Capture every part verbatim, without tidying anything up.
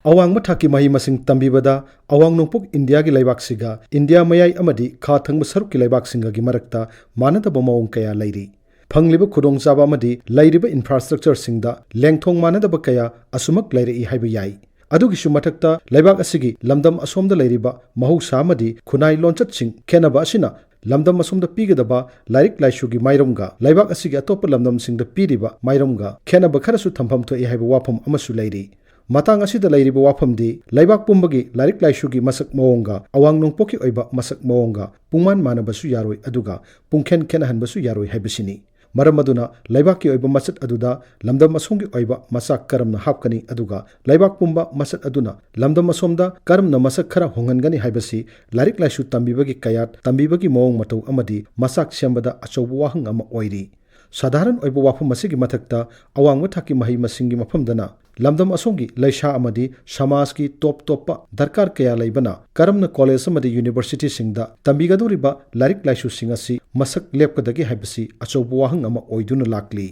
ꯑꯋꯥꯡꯕ ꯊꯥꯛꯀꯤ ꯃꯍꯩ ꯃꯁꯤꯡ ꯇꯝꯕꯤꯕꯗ ꯑꯋꯥꯡ ꯅꯣꯡꯄꯣꯛ ꯏꯟꯗꯤꯌꯥꯒꯤ ꯂꯩꯕꯥꯛꯁꯤꯒ ꯏꯟꯗꯤꯌꯥ ꯃꯌꯥꯏ ꯑꯃꯗꯤ ꯈꯥ ꯊꯪꯕ ꯁꯔꯨꯛꯀꯤ ꯂꯩꯕꯥꯛꯁꯤꯡꯒꯒꯤ ꯃꯔꯛꯇ ꯃꯥꯟꯅꯗꯕ ꯃꯑꯣꯡ ꯀꯌꯥ ꯂꯩꯔꯤ꯫ ꯐꯪꯂꯤꯕ ꯈꯨꯗꯣꯡꯆꯥꯕ ꯑꯃꯗꯤ ꯂꯩꯔꯤꯕ ꯏꯟꯐ꯭ꯔꯥꯁ꯭ꯇ꯭ꯔꯛꯆꯔꯁꯤꯡꯗ ꯂꯦꯡꯊꯣꯡ ꯃꯥꯟꯅꯗꯕ ꯀꯌꯥ ꯑꯁꯨꯃꯛ ꯂꯩꯔꯛꯏ ꯍꯥꯏꯕ ꯌꯥꯏ꯫ ꯑꯗꯨꯒꯤꯁꯨ ꯃꯊꯛꯇ ꯂꯩꯕꯥꯛ ꯑꯁꯤꯒꯤ ꯂꯝꯗꯝ ꯑꯁꯣꯝꯗ ꯂꯩꯔꯤꯕ ꯃꯍꯧꯁꯥ ꯑꯃꯗꯤ ꯈꯨꯟꯅꯥꯏ ꯂꯣꯟꯆꯠꯁꯤꯡ ꯈꯦꯠꯅꯕ ꯑꯁꯤꯅ ꯂꯝꯗꯝ ꯑꯁꯣꯝꯗ ꯄꯤꯒꯗꯕ ꯂꯥꯏꯔꯤꯛ ꯂꯥꯏꯁꯨꯒꯤ ꯃꯥꯏꯔꯝꯒ ꯂꯩꯕꯥꯛ ꯑꯁꯤꯒꯤ ꯑꯇꯣꯞꯄ ꯂꯝꯗꯝꯁꯤꯡꯗ ꯄꯤꯔꯤꯕ ꯃꯥꯏꯔꯝꯒ ꯈꯦꯠꯅꯕ ꯈꯔꯁꯨ ꯊꯝꯐꯝ ꯊꯣꯛꯏ ꯍꯥꯏꯕ ꯋꯥꯐꯝ ꯑꯃꯁꯨ ꯂꯩꯔꯤ꯫ ꯃꯇꯥꯡ ꯑꯁꯤꯗ ꯂꯩꯔꯤꯕ ꯋꯥꯐꯝꯗꯤ ꯂꯩꯕꯥꯛ ꯄꯨꯝꯕꯒꯤ ꯂꯥꯏꯔꯤꯛ ꯂꯥꯏꯁꯨꯒꯤ ꯃꯁꯛ ꯃꯑꯣꯡꯒ ꯑꯋꯥꯡ ꯅꯣꯡꯄꯣꯛꯀꯤ ꯑꯣꯏꯕ ꯃꯁꯛ ꯃꯑꯣꯡꯒ ꯄꯨꯡꯃꯥꯟ ꯃꯥꯟꯅꯕꯁꯨ ꯌꯥꯔꯣꯏ, ꯑꯗꯨꯒ ꯄꯨꯡꯈꯦꯟ ꯈꯦꯠꯅꯍꯟꯕꯁꯨ ꯌꯥꯔꯣꯏ ꯍꯥꯏꯕꯁꯤꯅꯤ꯫ ꯃꯔꯝ ꯑꯗꯨꯅ ꯂꯩꯕꯥꯛꯀꯤ ꯑꯣꯏꯕ ꯃꯆꯠ ꯑꯗꯨꯗ ꯂꯝꯗꯝ ꯑꯁꯣꯝꯒꯤ ꯑꯣꯏꯕ ꯃꯆꯥꯛ ꯀꯔꯝꯅ ꯍꯥꯞꯀꯅꯤ, ꯑꯗꯨꯒ ꯂꯩꯕꯥꯛ ꯄꯨꯝꯕ ꯃꯆꯠ ꯑꯗꯨꯅ ꯂꯝꯗꯝ ꯑꯁꯣꯝꯗ ꯀꯔꯝꯅ ꯃꯁꯛ ꯈꯔ ꯍꯣꯡꯍꯟꯒꯅꯤ ꯍꯥꯏꯕꯁꯤ ꯂꯥꯏꯔꯤꯛ ꯂꯥꯏꯁꯨ ꯇꯝꯕꯤꯕꯒꯤ ꯀꯌꯥꯠ, ꯇꯝꯕꯤꯕꯒꯤ ꯃꯑꯣꯡ ꯃꯇꯧ ꯑꯃꯗꯤ ꯃꯆꯥꯛ ꯁꯦꯝꯕꯗ ꯑꯆꯧꯕ ꯋꯥꯍꯪ ꯑꯃ ꯑꯣꯏꯔꯤ꯫ ꯁꯥꯙꯥꯔꯟ ꯑꯣꯏꯕ ꯋꯥꯐꯝ ꯑꯁꯤꯒꯤ ꯃꯊꯛꯇ ꯑꯋꯥꯡꯕ ꯊꯥꯛꯀꯤ ꯃꯍꯩ ꯃꯁꯤꯡꯒꯤ ꯃꯐꯝꯗꯅ ꯂꯝꯗꯝ ꯑꯁꯣꯝꯒꯤ ꯂꯩꯁꯥ ꯑꯃꯗꯤ ꯁꯃꯥꯖꯀꯤ ꯇꯣꯞ ꯇꯣꯞꯄ ꯗꯔꯀꯥꯔ ꯀꯌꯥ ꯂꯩꯕꯅ ꯀꯔꯝꯅ ꯀꯣꯂꯦꯖ ꯑꯃꯗꯤ ꯌꯨꯅꯤꯚꯔꯁꯤꯇꯤꯁꯤꯡꯗ ꯇꯝꯕꯤꯒꯗꯧꯔꯤꯕ ꯂꯥꯏꯔꯤꯛ ꯂꯥꯏꯁꯨꯁꯤꯡ ꯑꯁꯤ ꯃꯁꯛ ꯂꯦꯞꯀꯗꯒꯦ ꯍꯥꯏꯕꯁꯤ ꯑꯆꯧꯕ ꯋꯥꯍꯪ ꯑꯃ ꯑꯣꯏꯗꯨꯅ ꯂꯥꯛꯂꯤ꯫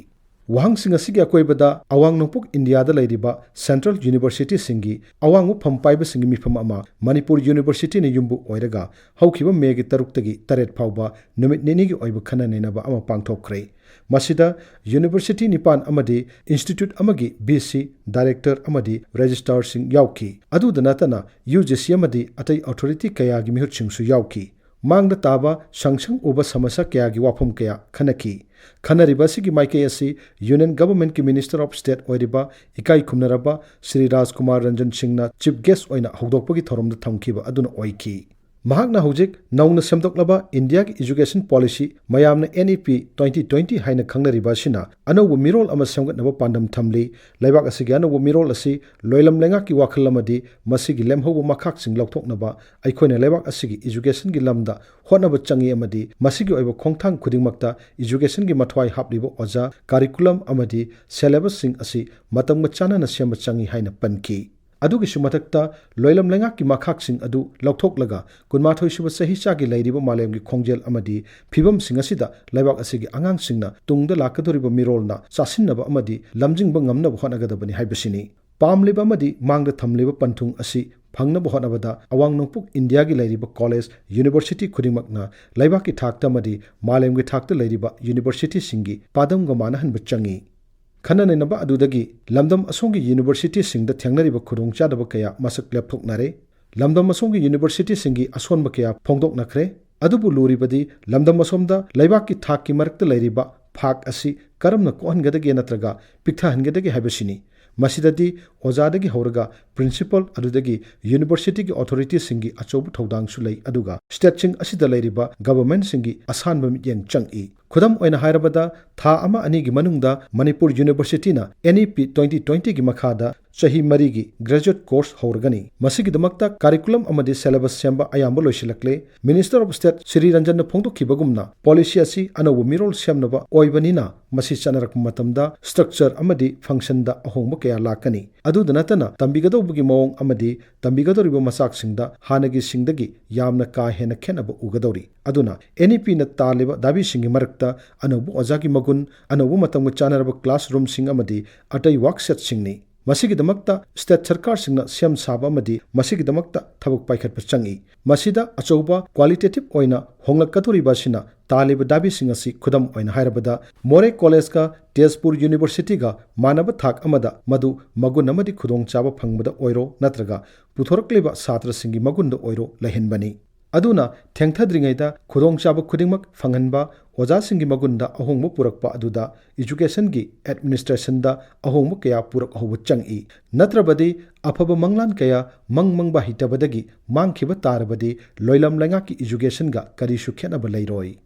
ꯋꯥꯍꯪꯁꯤꯡ ꯑꯁꯤꯒꯤ ꯑꯀꯣꯏꯕꯗ ꯑꯋꯥꯡ ꯅꯣꯡꯄꯣꯛ ꯏꯟꯗꯤꯌꯥꯗ ꯂꯩꯔꯤꯕ ꯁꯦꯟꯇ꯭ꯔꯦꯜ ꯌꯨꯅꯤꯚꯔꯁꯤꯇꯤꯁꯤꯡꯒꯤ ꯑꯋꯥꯡꯕ ꯐꯝ ꯄꯥꯏꯕꯁꯤꯡꯒꯤ ꯃꯤꯐꯝ ꯑꯃ ꯃꯅꯤꯄꯨꯔ ꯌꯨꯅꯤꯚꯔꯁꯤꯇꯤꯅ ꯌꯨꯝꯕꯨ ꯑꯣꯏꯔꯒ ꯍꯧꯈꯤꯕ ꯃꯦꯒꯤ ꯇꯔꯨꯛꯇꯒꯤ ꯇꯔꯦꯠ ꯐꯥꯎꯕ ꯅꯨꯃꯤꯠ ꯅꯤꯅꯤꯒꯤ ꯑꯣꯏꯕ ꯈꯟꯅ ꯅꯩꯅꯕ ꯑꯃ ꯄꯥꯡꯊꯣꯛꯈ꯭ꯔꯦ꯫ ꯃꯁꯤꯗ ꯌꯨꯅꯤꯚꯔꯁꯤꯇꯤ ꯅꯤꯄꯥꯟ ꯑꯃꯗꯤ ꯏꯟꯁꯇꯤꯇ꯭ꯌꯨꯠ ꯑꯃꯒꯤ ꯚꯤ ꯁꯤ, ꯗꯥꯏꯔꯦꯛꯇꯔ ꯑꯃꯗꯤ ꯔꯦꯖꯤꯁꯇ꯭ꯔꯥꯔꯁꯤꯡ ꯌꯥꯎꯈꯤ꯫ ꯑꯗꯨꯗ ꯅꯠꯇꯅ ꯌꯨ ꯖꯤ ꯁꯤ ꯑꯃꯗꯤ ꯑꯇꯩ ꯑꯣꯊꯣꯔꯤꯇꯤ ꯀꯌꯥꯒꯤ ꯃꯤꯍꯨꯠꯁꯤꯡꯁꯨ ꯌꯥꯎꯈꯤ꯫ ꯃꯥꯡꯗ ꯇꯥꯕ ꯁꯪꯁꯪ ꯎꯕ ꯁꯃꯁ꯭ꯌꯥ ꯀꯌꯥꯒꯤ ꯋꯥꯐꯝ ꯀꯌꯥ ꯈꯟꯅꯈꯤ꯫ ꯈꯟꯅꯔꯤꯕ ꯑꯁꯤꯒꯤ ꯃꯥꯏꯀꯩ ꯑꯁꯤ ꯌꯨꯅꯤꯌꯟ ꯒꯚꯔꯟꯃꯦꯟꯠꯀꯤ ꯃꯤꯅꯤꯁꯇꯔ ꯑꯣꯐ ꯁ꯭ꯇꯦꯠ ꯑꯣꯏꯔꯤꯕ ꯏꯀꯥꯏ ꯈꯨꯝꯅꯔꯕ ꯁ꯭ꯔꯤ ꯔꯥꯖꯀꯨꯃꯥꯔ ꯔꯟꯖꯟ ꯁꯤꯡꯅ ꯆꯤꯐ ꯒꯦꯁ꯭ꯠ ꯑꯣꯏꯅ ꯍꯧꯗꯣꯛꯄꯒꯤ ꯊꯧꯔꯝꯗ ꯊꯝꯈꯤꯕ ꯑꯗꯨꯅ ꯑꯣꯏꯈꯤ꯫ ꯃꯍꯥꯛꯅ ꯍꯧꯖꯤꯛ ꯅꯧꯅ ꯁꯦꯝꯗꯣꯛꯂꯕ ꯏꯟꯗꯤꯌꯥꯒꯤ ꯏꯖꯨꯀꯦꯁꯟ ꯄꯣꯂꯤꯁꯤ, ꯃꯌꯥꯝꯅ ꯑꯦꯟ ꯏ ꯄꯤ ꯇ꯭ꯋꯦꯟꯇꯤ ꯇ꯭ꯋꯦꯟꯇꯤ ꯍꯥꯏꯅ ꯈꯪꯅꯔꯤꯕ ꯑꯁꯤꯅ ꯑꯅꯧꯕ ꯃꯤꯔꯣꯜ ꯑꯃ ꯁꯦꯝꯒꯠꯅꯕ ꯄꯥꯟꯗꯝ ꯊꯝꯂꯤ꯫ ꯂꯩꯕꯥꯛ ꯑꯁꯤꯒꯤ ꯑꯅꯧꯕ ꯃꯤꯔꯣꯜ ꯑꯁꯤ ꯂꯣꯏꯂꯝ ꯂꯩꯉꯥꯛꯀꯤ ꯋꯥꯈꯜ ꯑꯃꯗꯤ ꯃꯁꯤꯒꯤ ꯂꯦꯝꯍꯧꯕ ꯃꯈꯥꯛꯁꯤꯡ ꯂꯧꯊꯣꯛꯅꯕ ꯑꯩꯈꯣꯏꯅ ꯂꯩꯕꯥꯛ ꯑꯁꯤꯒꯤ ꯏꯖꯨꯀꯦꯁꯟꯒꯤ ꯂꯝꯗ ꯍꯣꯠꯅꯕ ꯆꯪꯏ ꯑꯃꯗꯤ ꯃꯁꯤꯒꯤ ꯑꯣꯏꯕ ꯈꯣꯡꯊꯥꯡ ꯈꯨꯗꯤꯡꯃꯛꯇ ꯏꯖꯨꯀꯦꯁꯟꯒꯤ ꯃꯊ꯭ꯋꯥꯏ ꯍꯥꯞꯂꯤꯕ ꯑꯣꯖꯥ, ꯀꯥꯔꯤꯀꯨꯂꯝ ꯑꯃꯗꯤ ꯁꯦꯂꯦꯕꯁꯁꯤꯡ ꯑꯁꯤ ꯃꯇꯝꯒ ꯆꯥꯟꯅꯅ ꯁꯦꯝꯕ ꯆꯪꯏ ꯍꯥꯏꯅ ꯄꯟꯈꯤ꯫ ꯑꯗꯨꯒꯤꯁꯨ ꯃꯊꯛꯇ ꯂꯣꯏꯂꯝ ꯂꯩꯉꯥꯛꯀꯤ ꯃꯈꯥꯛꯁꯤꯡ ꯑꯗꯨ ꯂꯧꯊꯣꯛꯂꯒ ꯀꯨꯟꯃꯥꯊꯣꯏ ꯁꯨꯕ ꯆꯍꯤꯆꯥꯒꯤ ꯂꯩꯔꯤꯕ ꯃꯥꯂꯦꯝꯒꯤ ꯈꯣꯡꯖꯦꯜ ꯑꯃꯗꯤ ꯐꯤꯕꯝꯁꯤꯡ ꯑꯁꯤꯗ ꯂꯩꯕꯥꯛ ꯑꯁꯤꯒꯤ ꯑꯉꯥꯡꯁꯤꯡꯅ ꯇꯨꯡꯗ ꯂꯥꯛꯀꯗꯧꯔꯤꯕ ꯃꯤꯔꯣꯜꯅ ꯆꯥꯁꯤꯟꯅꯕ ꯑꯃꯗꯤ ꯂꯝꯖꯤꯡꯕ ꯉꯝꯅꯕ ꯍꯣꯠꯅꯒꯗꯕꯅꯤ ꯍꯥꯏꯕꯁꯤꯅꯤ꯫ ꯄꯥꯝꯂꯤꯕ ꯑꯃꯗꯤ ꯃꯥꯡꯗ ꯊꯝꯂꯤꯕ ꯄꯟꯊꯨꯡ ꯑꯁꯤ ꯐꯪꯅꯕ ꯍꯣꯠꯅꯕꯗ ꯑꯋꯥꯡ ꯅꯣꯡꯄꯣꯛ ꯏꯟꯗꯤꯌꯥꯒꯤ ꯂꯩꯔꯤꯕ ꯀꯣꯂꯦꯖ, ꯌꯨꯅꯤꯚꯔꯁꯤꯇꯤ ꯈꯨꯗꯤꯡꯃꯛꯅ ꯂꯩꯕꯥꯛꯀꯤ ꯊꯥꯛꯇ ꯑꯃꯗꯤ ꯃꯥꯂꯦꯝꯒꯤ ꯊꯥꯛꯇ ꯂꯩꯔꯤꯕ ꯌꯨꯅꯤꯚꯔꯁꯤꯇꯤꯁꯤꯡꯒꯤ ꯄꯥꯟꯗꯝꯒ ꯃꯥꯟꯅꯍꯟꯕ ꯆꯪꯏ꯫ ꯈꯟꯅ ꯅꯩꯅꯕ ꯑꯗꯨꯗꯒꯤ ꯂꯝꯗꯝ ꯑꯁꯣꯝꯒꯤ ꯌꯨꯅꯤꯚꯔꯁꯤꯇꯤꯁꯤꯡꯗ ꯊꯦꯡꯅꯔꯤꯕ ꯈꯨꯗꯣꯡꯆꯥꯗꯕ ꯀꯌꯥ ꯃꯁꯛ ꯂꯦꯞꯊꯣꯛꯅꯔꯦ꯫ ꯂꯝꯗꯝ ꯑꯁꯣꯝꯒꯤ ꯌꯨꯅꯤꯚꯔꯁꯤꯇꯤꯁꯤꯡꯒꯤ ꯑꯁꯣꯟꯕ ꯀꯌꯥ ꯐꯣꯡꯗꯣꯛꯅꯈ꯭ꯔꯦ꯫ ꯑꯗꯨꯕꯨ ꯂꯨꯔꯤꯕꯗꯤ ꯂꯝꯗꯝ ꯑꯁꯣꯝꯗ ꯂꯩꯕꯥꯛꯀꯤ ꯊꯥꯛꯀꯤ ꯃꯔꯛꯇ ꯂꯩꯔꯤꯕ ꯐꯥꯛ ꯑꯁꯤ ꯀꯔꯝꯅ ꯀꯣꯛꯍꯟꯒꯗꯒꯦ ꯅꯠꯇ꯭ꯔꯒ ꯄꯤꯛꯊꯍꯟꯒꯗꯒꯦ ꯍꯥꯏꯕꯁꯤꯅꯤ꯫ ꯃꯁꯤꯗꯗꯤ ꯑꯣꯖꯥꯗꯒꯤ ꯍꯧꯔꯒ ꯄ꯭ꯔꯤꯟꯁꯤꯄꯜ, ꯑꯗꯨꯗꯒꯤ ꯌꯨꯅꯤꯚꯔꯁꯤꯇꯤꯒꯤ ꯑꯣꯊꯣꯔꯤꯇꯤꯁꯤꯡꯒꯤ ꯑꯆꯧꯕ ꯊꯧꯗꯥꯡꯁꯨ ꯂꯩ, ꯑꯗꯨꯒ ꯁ꯭ꯇꯦꯠꯁꯤꯡ ꯑꯁꯤꯗ ꯂꯩꯔꯤꯕ ꯒꯚꯔꯟꯃꯦꯟꯠꯁꯤꯡꯒꯤ ꯑꯁꯥꯟꯕ ꯃꯤꯠꯌꯦꯡ ꯆꯪꯏ꯫ ꯈꯨꯗꯝ ꯑꯣꯏꯅ ꯍꯥꯏꯔꯕꯗ, ꯊꯥ ꯑꯃ ꯑꯅꯤꯒꯤ ꯃꯅꯨꯡꯗ Manipur ꯌꯨꯅꯤꯚꯔꯁꯤꯇꯤꯅ N E P twenty twenty ꯒꯤ ꯃꯈꯥꯗ ꯆꯍꯤ ꯃꯔꯤꯒꯤ ꯒ꯭ꯔꯦꯖꯨꯑꯦꯠ ꯀꯣꯔꯁ ꯍꯧꯔꯒꯅꯤ꯫ ꯃꯁꯤꯒꯤꯗꯃꯛꯇ ꯀꯥꯔꯤꯀꯨꯂꯝ ꯑꯃꯗꯤ ꯁꯦꯂꯦꯕꯁ ꯁꯦꯝꯕ ꯑꯌꯥꯝꯕ ꯂꯣꯏꯁꯤꯜꯂꯛꯂꯦ꯫ ꯃꯤꯅꯤꯁꯇꯔ ꯑꯣꯐ ꯁ꯭ꯇꯦꯠ ꯁ꯭ꯔꯤ ꯔꯟꯖꯟꯅ ꯐꯣꯡꯗꯣꯛꯈꯤꯕꯒꯨꯝꯅ, ꯄꯣꯂꯤꯁꯤ ꯑꯁꯤ ꯑꯅꯧꯕ ꯃꯤꯔꯣꯜ ꯁꯦꯝꯅꯕ ꯑꯣꯏꯕꯅꯤꯅ, ꯃꯁꯤ ꯆꯠꯅꯔꯛꯄ ꯃꯇꯝꯗ ꯁ꯭ꯇ꯭ꯔꯛꯆꯔ ꯑꯃꯗꯤ ꯐꯪꯁꯟꯗ ꯑꯍꯣꯡꯕ ꯀꯌꯥ ꯂꯥꯛꯀꯅꯤ꯫ ꯑꯗꯨꯗ ꯅꯠꯇꯅ, ꯇꯝꯕꯤꯒꯗꯧꯕꯒꯤ ꯃꯑꯣꯡ ꯑꯃꯗꯤ ꯇꯝꯕꯤꯒꯗꯧꯔꯤꯕ ꯃꯆꯥꯛꯁꯤꯡꯗ ꯍꯥꯟꯅꯒꯤꯁꯤꯡꯗꯒꯤ ꯌꯥꯝꯅ ꯀꯥ ꯍꯦꯟꯅ ꯈꯦꯠꯅꯕ ꯎꯒꯗꯧꯔꯤ꯫ ꯑꯗꯨꯅ, N E P ꯅ ꯇꯥꯜꯂꯤꯕ ꯗꯥꯕꯤꯁꯤꯡꯒꯤ ꯃꯔꯛꯇ ꯑꯅꯧꯕ ꯑꯣꯖꯥꯒꯤ ꯃꯒꯨꯟ, ꯑꯅꯧꯕ ꯃꯇꯝꯒ ꯆꯥꯟꯅꯔꯕ ꯀ꯭ꯂꯥꯁꯔꯨꯝꯁꯤꯡ ꯑꯃꯗꯤ ꯑꯇꯩ ꯋꯥꯛꯁꯦꯠꯁꯤꯡꯅꯤ꯫ ꯃꯁꯤꯒꯤꯗꯃꯛꯇ ꯁ꯭ꯇꯦꯠ ꯁꯔꯀꯥꯔꯁꯤꯡꯅ ꯁꯦꯝ ꯁꯥꯕ ꯑꯃꯗꯤ ꯃꯁꯤꯒꯤꯗꯃꯛꯇ ꯊꯕꯛ ꯄꯥꯏꯈꯠꯄ ꯆꯪꯏ꯫ ꯃꯁꯤꯗ ꯑꯆꯧꯕ ꯀ꯭ꯋꯥꯂꯤꯇꯦꯇꯤꯚ ꯑꯣꯏꯅ ꯍꯣꯡꯂꯛꯀꯗꯧꯔꯤꯕ ꯑꯁꯤꯅ ꯇꯥꯜꯂꯤꯕ ꯗꯥꯕꯤꯁꯤꯡ ꯑꯁꯤ, ꯈꯨꯗꯝ ꯑꯣꯏꯅ ꯍꯥꯏꯔꯕꯗ, ꯃꯣꯔꯦ ꯀꯣꯂꯦꯖꯀ ꯇꯦꯖꯄꯨꯔ ꯌꯨꯅꯤꯚꯔꯁꯤꯇꯤꯒ ꯃꯥꯟꯅꯕ ꯊꯥꯛ ꯑꯃꯗ ꯃꯗꯨ ꯃꯒꯨꯟ ꯑꯃꯗꯤ ꯈꯨꯗꯣꯡꯆꯥꯕ ꯐꯪꯕꯗ ꯑꯣꯏꯔꯣ ꯅꯠꯇ꯭ꯔꯒ ꯄꯨꯊꯣꯔꯛꯂꯤꯕ ꯁꯥꯇ꯭ꯔꯁꯤꯡꯒꯤ ꯃꯒꯨꯟꯗ ꯑꯣꯏꯔꯣ ꯂꯩꯍꯟꯕꯅꯤ꯫ ꯑꯗꯨꯅ ꯊꯦꯡꯊꯗ꯭ꯔꯤꯉꯩꯗ ꯈꯨꯗꯣꯡꯆꯥꯕ ꯈꯨꯗꯤꯡꯃꯛ ꯐꯪꯍꯟꯕ, ꯑꯣꯖꯥꯁꯤꯡꯒꯤ ꯃꯒꯨꯟꯗ ꯑꯍꯣꯡꯕ ꯄꯨꯔꯛꯄ ꯑꯗꯨꯗ ꯏꯖꯨꯀꯦꯁꯟꯒꯤ ꯑꯦꯗꯃꯤꯅꯤꯁꯇ꯭ꯔꯦꯁꯟꯗ ꯑꯍꯣꯡꯕ ꯀꯌꯥ ꯄꯨꯔꯛꯍꯧꯕ ꯆꯪꯏ꯫ ꯅꯠꯇ꯭ꯔꯕꯗꯤ ꯑꯐꯕ ꯃꯪꯂꯥꯟ ꯀꯌꯥ ꯃꯪ ꯃꯪꯕ ꯍꯩꯇꯕꯗꯒꯤ ꯃꯥꯡꯈꯤꯕ ꯇꯥꯔꯕꯗꯤ ꯂꯣꯏꯂꯝ ꯂꯩꯉꯥꯛꯀꯤ ꯏꯖꯨꯀꯦꯁꯟꯒ ꯀꯔꯤꯁꯨ ꯈꯦꯠꯅꯕ ꯂꯩꯔꯣꯏ꯫